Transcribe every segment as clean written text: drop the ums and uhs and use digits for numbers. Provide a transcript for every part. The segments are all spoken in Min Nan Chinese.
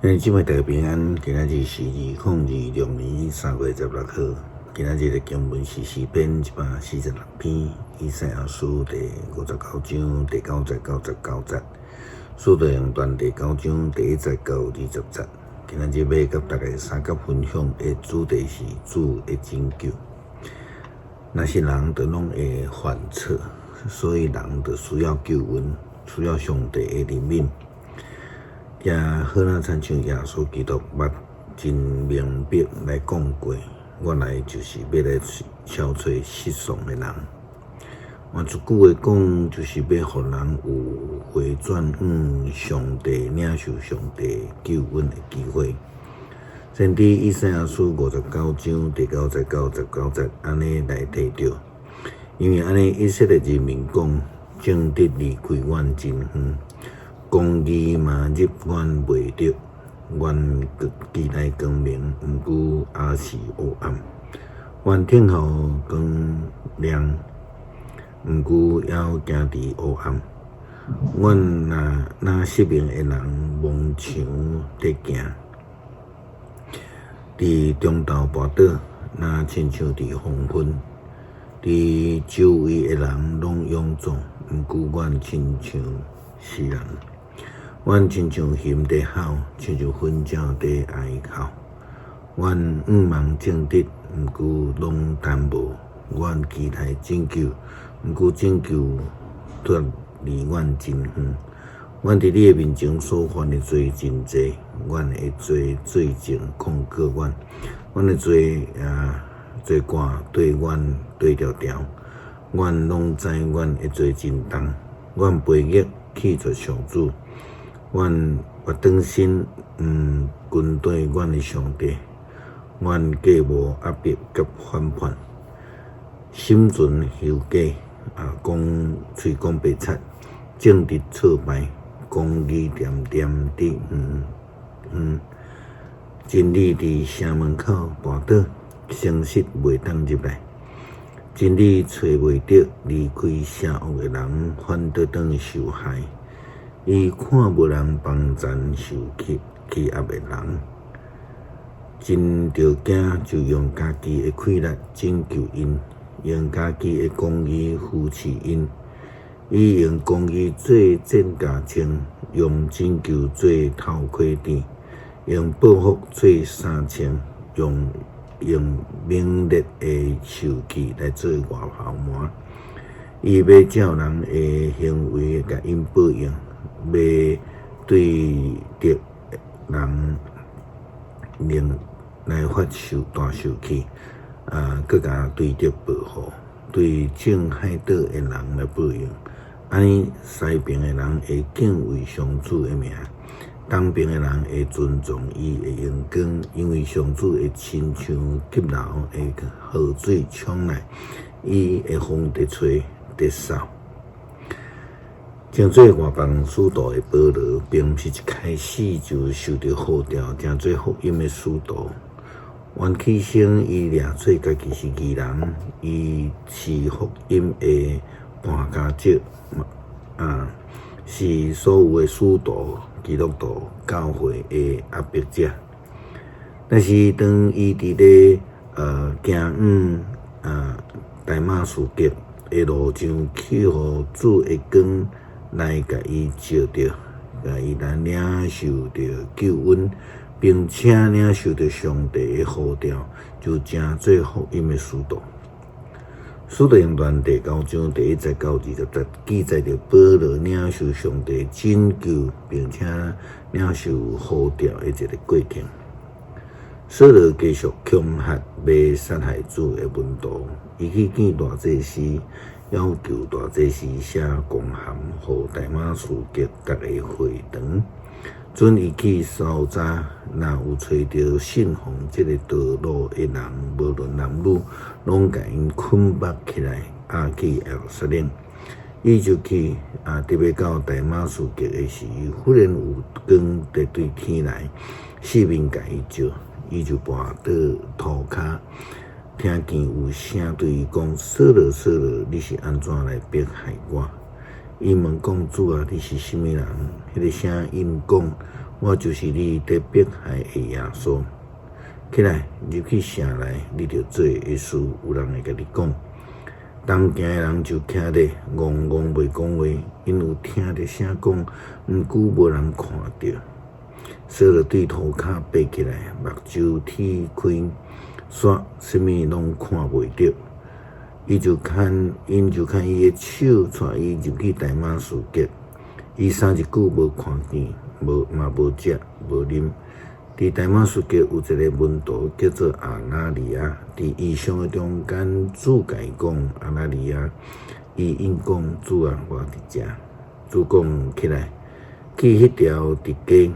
兄弟姊妹大家平安，今仔日是2026年3月16號。今仔日的經文是詩篇146篇，以賽亞書第59章第9節到19節，使徒行傳第九章第1節到20節。今仔日欲佮大家相佮分享的主題是主的拯救。若是人就攏會犯錯，所以人就需要救恩，需要上帝的憐憫。也好若親像耶穌基督捌真明白來講過，我來就是欲來召找失喪的人。換一句話講，就是欲予人有回轉向上帝、領受上帝救恩的機會。先知以賽亞書59章第9節到19節按呢來提著，因為按呢以色列人民講，正直離開阮真遠，公義嘛入阮袂著，阮期待光明，毋過猶是黑暗；阮等候光亮，毋過猶行佇黑暗。阮若若失明的人摸牆佇行，佇中晝跋倒，若親像佇黃昏。佇周圍的人攏勇壯，毋過阮親像死人。阮親像熊佇吼，親像糞鳥佇哀哭。阮向望正直，毋過攏耽無；阮期待拯救，毋過拯救脫離阮真遠。阮佇你的面前所犯的罪真濟，阮的罪罪證控告阮，阮的罪啊罪掛對阮對牢牢。阮攏知阮的罪真重，阮背逆棄絕上主。阮越轉身，毋跟綴阮的上帝，阮計謀壓迫佮反叛，心存虛假，啊，講喙講白賊，正直挫敗，公義恬恬佇遠遠，真理佇城門口跋倒，誠實袂當入來，真理揣袂著，離開邪惡的人，反倒轉受害。伊看無人幫贊受欺欺壓的人，真著驚，就用家己的氣力拯救𪜶，用家己的公義扶持𪜶。伊用公義做戰甲穿，用拯救做頭盔戴，用報復做衫穿，用用猛烈的受氣來做外袍縵。伊欲照人的行為共𪜶報應，欲對敵人來發受大受氣，啊，閣共對敵報復，對種害倒的人來報應。按呢西爿的人會敬畏上主的名，東爿的人會尊崇伊的榮光，因為上主會親像急流的河水衝來，伊的風直吹直掃。成做外邦使徒的保羅，並毋是一開始就受著呼召，成做福音的使徒。原起先，伊掠做家己是義人，伊是福音的搬家者，啊，是所有的使徒、基督徒教會的壓迫者。但是當伊佇咧行往大馬士革的路上，去予主的光來共伊照著，共伊來領受著救恩，並且領受著上帝的呼召，就成做福音的使徒。使徒行傳第九章第1節到20節記載著保羅領受上帝拯救，並且領受呼召的一個過程。掃羅繼續恐嚇欲殺害主的門徒，伊去見大祭司，要求大祭司寫公函予大馬士革逐个會堂，准伊去搜查，若有揣著信奉這个道路的人，無論男女，攏共𪜶捆縛起來，押去耶路撒冷。伊就去啊，佇欲到大馬士革的時，忽然有光佇對天來，四面共伊照，伊就跋倒塗跤，聽見有聲對伊講：掃羅，掃羅，你是按怎來迫害我？伊問講：主啊，你是啥物人？彼個聲音講：我就是你佇迫害的耶穌。起來，入去城內，你著做的事，有人會共你講。同行的人就徛咧，戇戇袂講話，𪜶有聽著聲講，毋過無人看著。掃羅對塗跤爬起來，目睭鐵開，煞啥物攏看袂著。伊就牽，𪜶就牽伊的手，帶伊入去大馬士革。伊三日久無看見，無嘛無食無啉。佇大馬士革有一个門徒叫做亞拿尼亞，佇異象的中間，主共伊講：亞拿尼亞，伊應講：主啊，我佇遮。主講：起來，去彼條直街，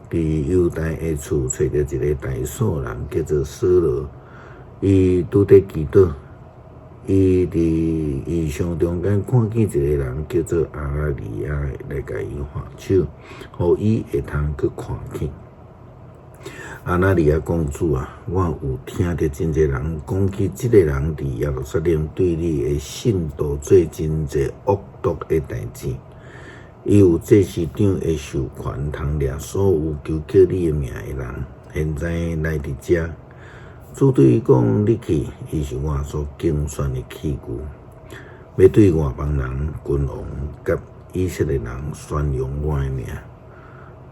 佇猶大的厝揣著一个大數人，叫做掃羅，伊拄佇祈禱。伊佇異象中間看見一个人叫做亞拿尼亞來共伊按手，予伊會通閣看見。亞拿尼亞講：主啊，我有聽著真濟人講起這个人佇耶路撒冷對你的信徒做真濟惡毒的代誌。伊有祭司長的授權，通掠所有求叫你的名的人。現在來佇遮。主對伊講：你去，伊是我所揀選的器具，欲對外邦人、君王佮以色列人宣揚我的名。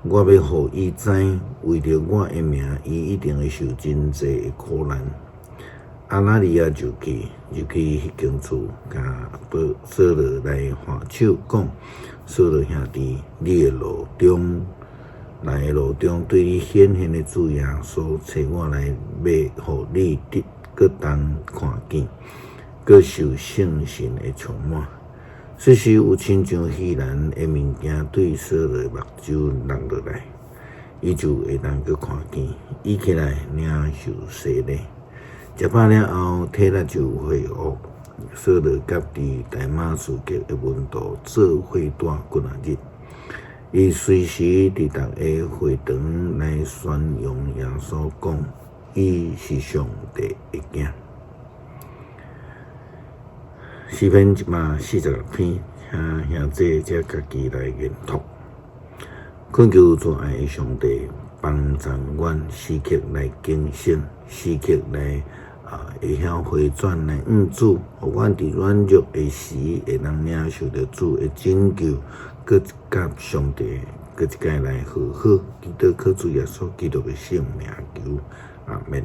我欲予伊知，為著我的名，伊一定會受真濟的苦難。亞拿尼亞就去，入去彼間厝，共掃羅來按手，講：掃羅兄弟，你的路中來的路中，對你顯現的主耶穌，差我來，欲予你得閣通看見，閣受聖神的充滿。此時有親像彼蘭的物件對掃羅目睭落落來，伊就會當閣看見。伊起來領受洗禮，食飽了後，體力就恢復。掃羅佮佇大馬士革的門徒做伙蹛幾若日，伊隨時佇逐个會堂來宣揚耶穌，講伊是上帝的囝。詩篇146篇，請兄弟才家己來研讀。懇求慈愛的上帝幫贊阮時刻來警醒，時刻來會曉回轉來向主，予阮佇軟弱的時會當領受著主的拯救，閣佮上帝閣一擺來和好。祈禱靠主耶穌基督的聖名求，阿們。